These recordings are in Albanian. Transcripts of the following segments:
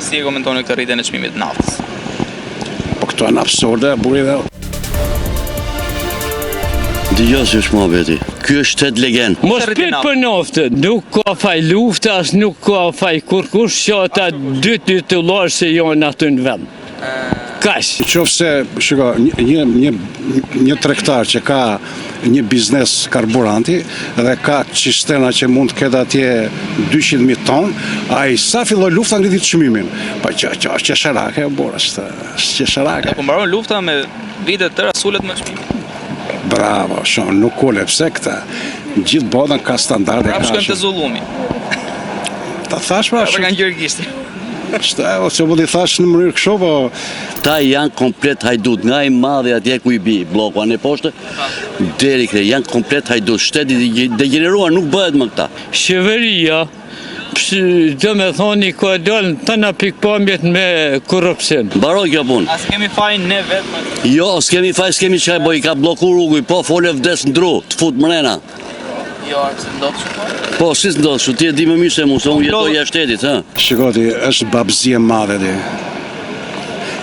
Si e komentoni këtë rritjen e çmimit të naftës? Po këto janë absurde, burri dhe. Dëgjo si është muhabeti. Ky është shtet legen. Mos pyet për naftën, nuk ka faj lufta, as nuk ka faj kurkush që ata dy titullarë se janë aty në vend. Kaq. Në qoftë se, shiko, një, një, një tregtar që ka një biznes karburanti dhe ka cisterna që mund të ketë atje 200.000 ton, ai sa filloi lufta ngriti çmimin. Po që që është qesharake, o burrë, është është qesharake. Po mbaron lufta me vite të tëra s'ulet më çmimi. Bravo, shumë, nuk ulet, pse këta? Gjithë botën ka standarde, Prapë ka shkojmë te shumë. zullumi. Ta thash pra, Ata kanë gjerë gishtin. Shta, ose po t'i thash në mënyrë kështu, po Ta janë komplet hajdut, nga i madhi atje ku i bi, blloku anë poshtë, deri këtej, janë komplet hajdut, shteti i degjeneruar nuk bëhet më këta. Qeveria, do me thonë, i ka dalë në tëna pikëpamjet me korrupsion. Mbaroi kjo punë. A s'kemi fajin ne vetë më? Jo, s'kemi faj, s'kemi çka boj, i ka blloku rrugën, po fole vdes në dru, të fut mrena. Jo, a pse ndodh kështu po? Po, si s'ndodh kështu, ti e di më mirë se mu, se unë jetoj jashtë shtetit, hë. Shiko ti, është babëzi e madhe ti.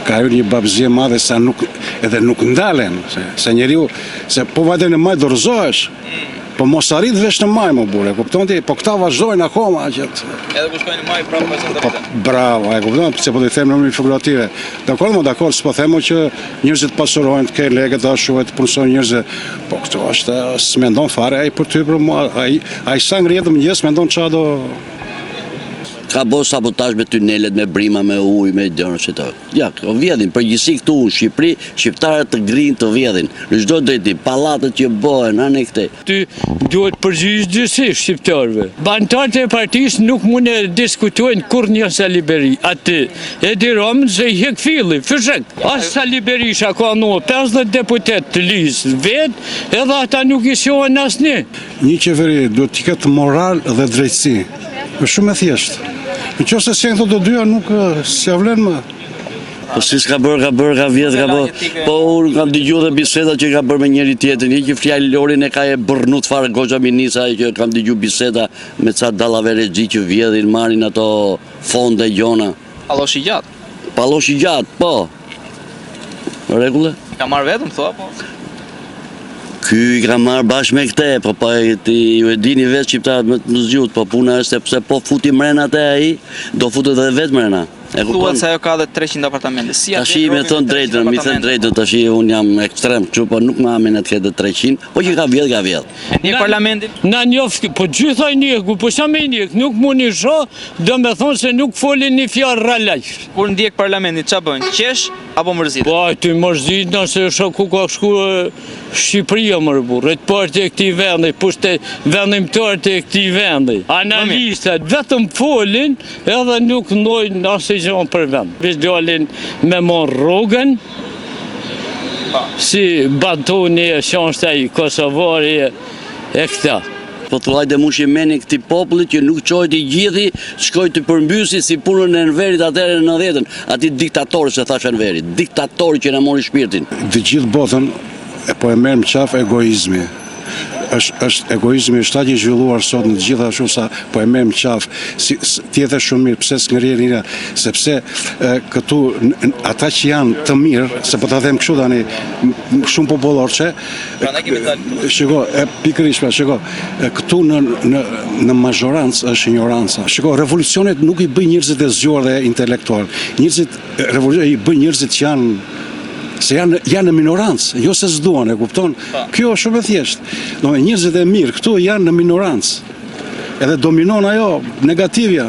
Ka hyrë një babëzi e madhe sa nuk edhe nuk ndalen, se, se njeriu se po vajte në majë dorëzohesh. Po mos arrit vesh në majë mo burrë, e kupton ti? Po këta vazhdojnë akoma që të... Edhe kur shkojnë në majë prapë vazhdojnë të Po, rriten. bravo, e kupton, se po t'i them në mënyrë figurative. Dakor, mo dakor, s'po them mo që njerëzit pasurohen, të kenë lekë, të ashtu të punësojnë njerëz. Po këtu është, s'mendon fare ai për ty, për mua, ai ai sa ngrihet në mëngjes mendon çfarë do Ka bo sabotazh me tunelet, me brima, me ujë, me gjëra si to. Ja, këto vjedhin, përgjithësi këtu në Shqipëri, shqiptarët të grinë të vjedhin. Në çdo drejtim, pallatet që bëhen anë këtej. Ty duhet përgjigj dysi shqiptarëve. Anëtarët e partisë nuk mund e diskutojnë kurrë një Sali Berisha, atë Edi Ramën se i hek filli, fishek. As Sali Berisha ka në 50 deputet të listë vetë, edhe ata nuk i shohin asnjë. Një qeveri duhet të ketë moral dhe drejtësi. Është shumë e thjeshtë. Në qoftë se s'janë këto të dyja nuk s'ja vlen më. Po si s'ka bërë, ka bërë, ka vjedh, ka bërë. Po unë kam dëgjuar dhe biseda që ka bërë me njëri tjetrin, një që fjalorin e ka e bërnut fare goxha ministra që kam dëgjuar biseda me ca dallaverexhi që vjedhin, marrin ato fonde gjona. Pallosh i gjatë. Pallosh i gjatë, po. Në rregull? I ka marrë vetëm thua po? Ky i ka marrë bashkë me këte, po po ti ju e dini vetë shqiptarët më të zgjut, po puna është sepse po futi mrena te ai, do futet edhe vetë mrena. E kupton? Thuhet se ajo ka edhe 300 apartamente. Si Tashi me thon drejtën, me thon drejtën, tashi un jam ekstrem kështu, po nuk më amin të ketë 300, po që ka vjedh, ka vjedh. E ndjek parlamentin? Na njof, po gjitha i ndjek, po sa me i ndjek, nuk mund i shoh, do me thonë se nuk folin një fjalë realisht. Kur ndjek parlamentin, ça bën? Qesh apo mërzitet? Po, ti mërzitna se shoh ku ka shku Shqipëria more burrë, të parët e këtij vendi, pushtet vendimtarët e këtij vendi. Analistat vetëm folin edhe nuk ndojnë asnjë gjë për vend. Veç dalin me marrë rrogën, si Batoni e që është ai Kosovari e këta. Po thua hajde mushi menin këtij popullit që nuk çohet i gjithi, shkoi të përmbysi si punën e Enverit atëherë në nëntëdhjetën, atij diktatorit se thash Enverit, diktatori që na mori shpirtin. Të gjithë botën e po e merr më qafë egoizmi. Është është egoizmi është aq i zhvilluar sot në të gjitha ashtu sa po e merr më qafë. Si ti e the shumë mirë, pse s'ngrihen ira, sepse e, këtu ata që janë të mirë, se po ta them kështu tani, shumë popullorçe, Prandaj kemi dalë këtu. Shiko, e pikërisht pra, shiko, e, këtu në në në mazhorancë është injoranca. Shiko, revolucionet nuk i bëjnë njerëzit e zgjuar dhe intelektual. Njerëzit revolucionet i bëjnë njerëzit që janë se janë janë në minorancë, jo se s'duan, e kupton? Po. Kjo është shumë e thjeshtë. Domethënë njerëzit e mirë këtu janë në minorancë. Edhe dominon ajo negativja.